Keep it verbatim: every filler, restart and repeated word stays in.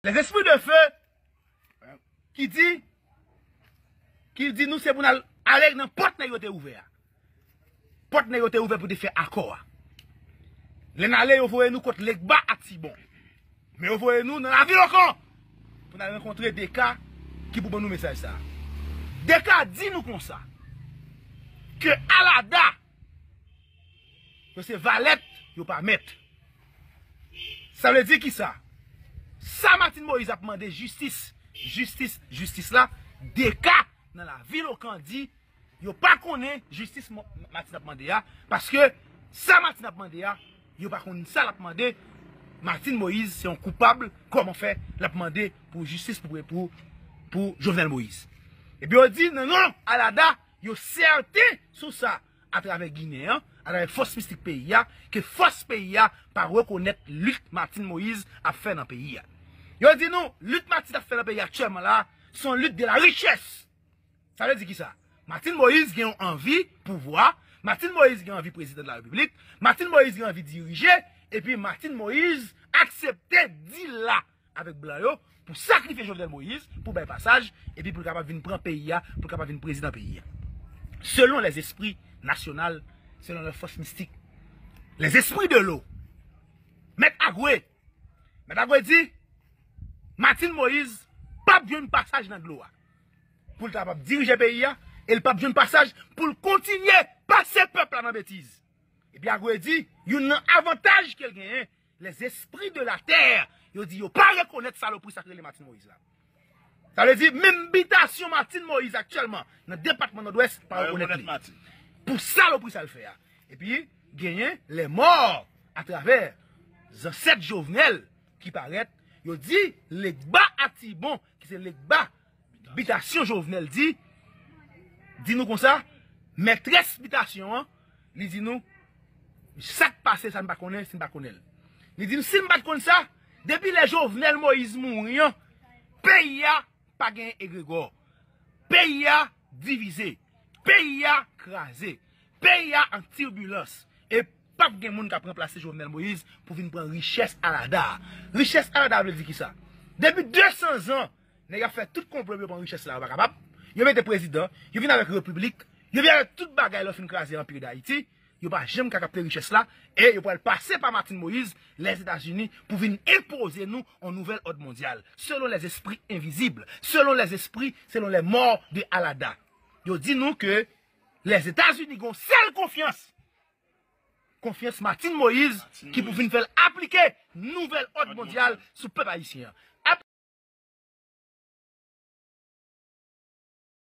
Les esprits de feu ki di ki di nou se pou n al ale nan pòt nèg yo te ouvè a. Pòt nèg yo te ouvè pou te fè akò a. Lè n ale, yo voye nou kot Legba ak Tibon. Men yo voye nou nan lavil Okan pou n al rankontre Deka ki pou ban nou mesaj sa. Deka di nou konsa ke Alada, yo se valèt, yo pa mèt. Sa vle di ki sa? Sa Martine Moïse ap mande, jistis, jistis, jistis la, Deka nan lavil Okan di yo pa konnen jistis Martine ap mande a, paske sa Martine ap mande a, yo pa konn sa l ap mande. Martine Moïse se yon koupab, kòman fè l ap mande pou jistis pou, pou, pou Jovenel Moïse? Epi yo di nan non Alada, yo sèten sou sa, atravè Ginen an, atravè fòs mistik peyi a, ke fòs peyi a pa rekonèt lit Martine Moïse ap fè nan peyi a. Yo di nou, lit Martine ap fè nan peyi a aktyèlman la, se yon lit de la richès. Sa vle di ki sa? Martine Moïse gen yon anvi pouvwa, Martine Moïse gen anvi prezidan de la repiblik, Martine Moïse gen anvi dirije, epi Martine Moïse aksepte dil la avèk blan yo pou sakrifye Jovenel Moïse, pou bay pasaj, epi pou l kapab vin pran peyi a, pou l kapab vin prezidan peyi a. Selon les esprits nasyonal, selon les forces mystiques, les esprits de l'eau, Mèt Agwe, Mèt Agwe di, Martine Moïse p ap jwenn pasaj nan dlo a pou l ta kapab dirije peyi a, e l p ap jwenn pasaj pou l kontinye pase pèp la nan betiz. Epi Agwe di, youn nan avantaj ke l genyen, les esprits de la terre, yo di yo pa rekonèt salopri sa k rele Martine Moïse la. Sa vle di, menm bitasyon Martine Moïse aktyèlman nan depatman Nòdwès pa rekonèt li pou salopri sa l fè a. Epi, genyen les morts atravè zansèt Jovenel ki parèt, yo di Legba ak Tibon, ki se Legba bitasyon Jovenel di, di nou konsa, mètrès bitasyon an, li di nou, sa k pase sa n pa konnen, si n pa konnen l. Li di nou, si n pa t konn sa, depi lè Jovenel Moïse mouri an, peyi a pa gen egregò. Peyi a divize. Peyi a kraze. Peyi a an tibilans. E p ap gen moun k ap ranplase Jovenel Moïse pou vin pran richès Alada a. Richès Alada a vle di ki sa? Depi de san zan, nèg ap fè tout konplo pou yo pran richès la, yo pa kapab. Yo mete prezidan, yo vin avèk repiblik, yo vin avèk tout bagay lè yo fin kraze Anpi Dayiti. Yo pa janm ka kapte richès la, e yo pral pase pa Martine Moïse, Lèzetazini, pou vin enpoze nou yon nouvèl òd mondyal, selon les esprits invisibles, selon les esprits, selon les morts de Alada. Yo di nou ke Lèzetazini gen yon sèl konfyans, konfyans Martine Moïse, ki pou vin fè l aplike nouvèl òd mondyal sou pèp ayisyen an.